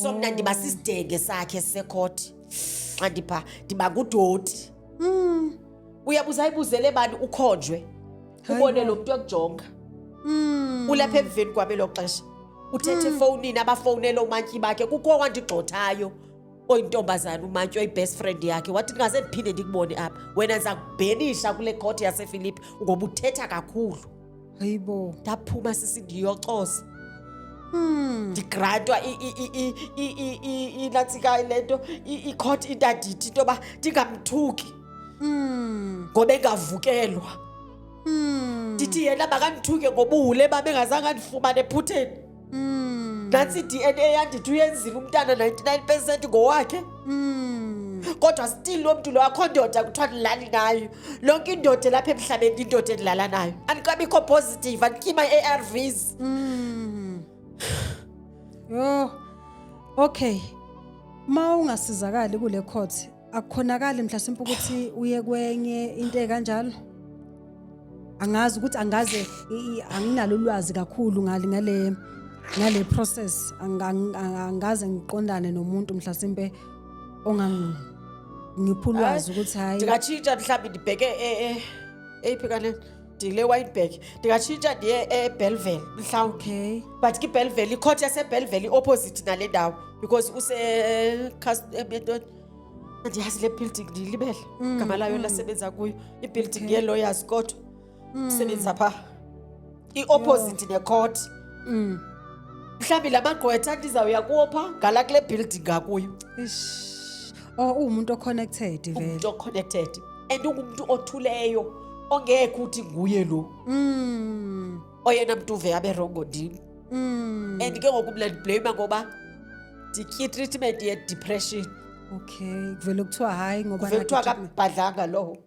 So mna ndiba sisidenge sakhe sisekhothi xa ndipha, ndiba ngudoti. Uyabuza, ayibuzele bani, ukhonjwe, ubone lo mntu ekujonga. Ulapha emveni kwam elo xesha, uthethe efowunini, abafowunele umantyi bakhe. Kukho wandigxothayo oyintombazana, umantyi oyi-best friend yakhe, wathi, "Ndingaze ndiphinde ndikubone apha wena, ndiza kubhenisha kule khothi yasePhilippi ngoba uthetha kakhulu." Hayibo. Ndaphuma, sisi, ndiyocoza, ndigrantwa inantsika le nto, i-court interdict, into yoba ndingamthuki ngoba engavukelwa. Ndithi yena makandithuke ngobuhule bam, engazange andifumane ephutheni. Nantsi i-DNA yandithi uyenzile umntana, 99% ngowakhe. Kodwa still lo mntu lo, akho ndoda kuthiwa ndilali nayo. Lonke indoda elapha emhlabeni, indoda endilala nayo, andikabikho positive, andityima i-ARVs. Yo. Okay. Ma ungasizakali kule court, akukhonakali mhlasimpe ukuthi uye kwenye into ekanjalo? Angazi ukuthi angaze anginalo ulwazi kakhulu ngale process. Angaze ngiqondane nomuntu mhlasimpe ongangipha ulwazi ukuthi hayi. Ndingatshintsha mhlawumbi ndibheke eyiphi kale, ndile Wynberg, ndingatshintsha ndiye eBellville mhlawumbi. But ke iBellville, icourt yaseBellville i-opposite nale ndawo because use entoni, andiyazi le building, ndiyilibele igama layo lasebenza kuyo, ibuilding yee-lawyers, kodwa usebenza phaa, i-opposite necourt. Mhlawumbi la magqwetha ndizawuya kuwo phaa ngala kule building ngakuyo. Ish. Oh, uwumuntu oconnected vele. Umntu oconnected and ungumntu othuleyo ongekho uthi nguye lo. Oyena mntu uve abe wrong ndim. And ke ngoku mna ndiblame ngoba nditye itreatment ye-depression. Okay, kuvele kuthiwa hayi ngoba Kuve kuthiwa nakho i-treatment. akabhadlanga lowo.